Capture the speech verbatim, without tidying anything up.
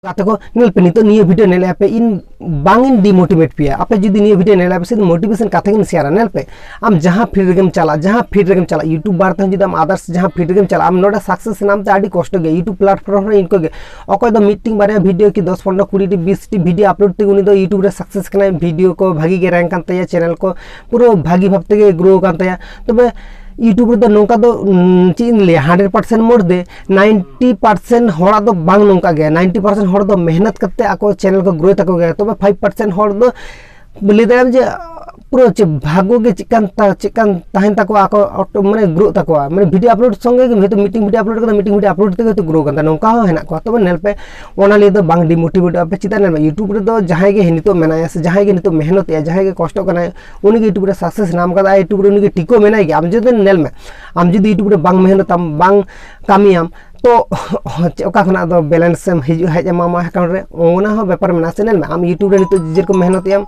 ᱜᱟᱛᱮ ᱠᱚ, ᱧᱮᱞ ᱯᱮ, ᱱᱤᱛᱚᱜ ᱱᱤᱭᱟᱹ video ᱧᱮᱞᱮᱫ ᱯᱮ, ᱤᱧ ᱵᱟᱝ ᱤᱧ demotivate ᱯᱮᱭᱟ᱾ ᱟᱯᱮ ᱡᱩᱫᱤ ᱱᱤᱭᱟᱹ video ᱧᱮᱞᱮᱫ ᱯᱮ, ᱥᱮ motivation ᱠᱟᱛᱷᱟ ᱜᱤᱧ share ᱟ᱾ ᱧᱮᱞ ᱯᱮ, ᱟᱢ ᱡᱟᱦᱟᱸ field ᱨᱮᱜᱮᱢ ᱪᱟᱞᱟᱜ, ᱡᱟᱦᱟᱸ field ᱨᱮᱜᱮᱢ ᱪᱟᱞᱟᱜ, YouTube ᱵᱟᱨᱮ ᱛᱮᱦᱚᱸ ᱡᱩᱫᱤ ᱟᱢ others ᱡᱟᱦᱟᱸ field ᱨᱮᱜᱮᱢ ᱪᱟᱞᱟᱜ, ᱟᱢ ᱱᱚᱰᱮ success ᱧᱟᱢ ᱛᱮ ᱟᱹᱰᱤ ᱠᱚᱥᱴᱚ ᱜᱮᱭᱟ᱾ YouTube platform ᱨᱮ ᱤᱱᱠᱟᱹ ᱜᱮ, ᱚᱠᱚᱭ ᱫᱚ ᱢᱤᱫᱴᱤᱝ ᱵᱟᱨᱭᱟ video ᱠᱤ ᱫᱚᱥ ᱯᱚᱱᱨᱚ ᱠᱩᱲᱤ ᱴᱤ ᱵᱤᱥ ᱴᱤ video upload ᱛᱮᱜᱮ ᱩᱱᱤ ᱫᱚ YouTube ᱨᱮ success ᱠᱟᱱᱟᱭ, video ᱠᱚ ᱵᱷᱟᱜᱤ ᱜᱮ rank ᱠᱟᱱ ᱛᱟᱭᱟ, channel ᱠᱚ ᱯᱩᱨᱟᱹ ᱵᱷᱟᱜᱤ ᱵᱷᱟᱵ ᱛᱮᱜᱮ grow ᱠᱟᱱ ᱛᱟᱭᱟ᱾ ᱛᱚᱵᱮ YouTube ᱨᱮᱫᱚ ᱱᱚᱝᱠᱟ ᱫᱚ, ᱩᱢ, ᱪᱮᱫ ᱤᱧ ᱞᱟᱹᱭᱟ, hundred percent ᱢᱚᱫᱽᱫᱷᱮ ninety percent ᱦᱚᱲᱟᱜ ᱫᱚ ᱵᱟᱝ ᱱᱚᱝᱠᱟ ᱜᱮᱭᱟ᱾ ninety percent ᱦᱚᱲ ᱫᱚ ᱢᱮᱦᱱᱚᱛ ᱠᱟᱛᱮ ᱟᱠᱚ channel ᱠᱚ grow ᱛᱟᱠᱚ ᱜᱮᱭᱟ᱾ ᱛᱚᱵᱮ five percent ᱦᱚᱲ ᱫᱚ ᱞᱟᱹᱭ ᱫᱟᱲᱮᱭᱟᱜᱼᱟᱢ ᱡᱮ ᱯᱩᱨᱟᱹ ᱪᱮᱫ ᱵᱷᱟᱜᱽᱜᱚ ᱜᱮ ᱪᱮᱫᱠᱟᱱ ᱛᱟ-, ᱪᱮᱫᱠᱟᱱ ᱛᱟᱦᱮᱱ ᱛᱟᱠᱚᱣᱟ, ᱟᱠᱚ auto-, ᱢᱟᱱᱮ grow ᱛᱟᱠᱚᱣᱟ, ᱢᱟᱱᱮ video upload ᱥᱚᱸᱜᱮ ᱜᱮ ᱦᱚᱭᱛᱳ ᱢᱤᱫᱴᱤᱝ video upload ᱠᱟᱫᱟ, ᱢᱤᱫᱴᱤᱝ video upload ᱛᱮᱜᱮ ᱦᱚᱭᱛᱳ grow ᱠᱟᱱ ᱛᱟᱭᱟ, ᱱᱚᱝᱠᱟ ᱦᱚᱸ ᱦᱮᱱᱟᱜ ᱠᱚᱣᱟ᱾ ᱛᱚᱵᱮ ᱧᱮᱞ ᱯᱮ, ᱚᱱᱟ ᱞᱟᱹᱭ ᱫᱚ ᱵᱟᱝ demotivate ᱟᱯᱮ᱾ ᱪᱮᱫᱟᱜ ᱧᱮᱞ ᱢᱮ, YouTube ᱨᱮᱫᱚ ᱡᱟᱦᱟᱸᱭ ᱜᱮ ᱱᱤᱛᱚᱜ ᱢᱮᱱᱟᱭᱟ ᱥᱮ ᱡᱟᱦᱟᱸᱭ ᱜᱮ ᱱᱤᱛᱚᱜ ᱢᱮᱦᱱᱚᱛᱮᱜᱼᱟ, ᱡᱟᱦᱟᱸᱭ ᱜᱮ ᱠᱚᱥᱴᱚᱜ ᱠᱟᱱᱟᱭ, ᱩᱱᱤ ᱜᱮ YouTube ᱨᱮ success ᱧᱟᱢ ᱠᱟᱫᱟ, YouTube ᱨᱮ ᱩᱱᱤ ᱜᱮ ᱴᱤᱠᱟᱹᱣ ᱢᱮᱱᱟᱭ ᱜᱮᱭᱟ᱾ ᱟᱢ ᱡᱩᱫᱤ ᱧᱮᱞ ᱢᱮ, ᱟᱢ ᱡᱩᱫᱤ YouTube ᱨᱮ ᱵᱟᱝ ᱢᱮᱦᱱᱚᱛᱟᱢ, ᱵᱟᱝ ᱠᱟᱹᱢᱤᱭᱟᱢ, ᱛᱚ ᱪᱮᱫ, ᱚᱠᱟ ᱠᱷᱚᱱᱟᱜ ᱫᱚ balance ᱮᱢ ᱦᱤᱡᱩᱜ, ᱦᱮᱡ ᱟᱢᱟ ᱟᱢᱟᱜ account ᱨᱮ? ᱚᱱᱟ ᱦᱚᱸ ᱵᱮᱯᱟᱨ ᱢᱮᱱᱟᱜᱼᱟ ᱥᱮ᱾ ᱧᱮᱞ ᱢᱮ, ᱟᱢ YouTube ᱨᱮ ᱱᱤᱛᱚᱜ ᱡᱮᱨᱚᱠᱚᱢ ᱢᱮᱦᱱᱚᱛᱮᱜᱼᱟᱢ,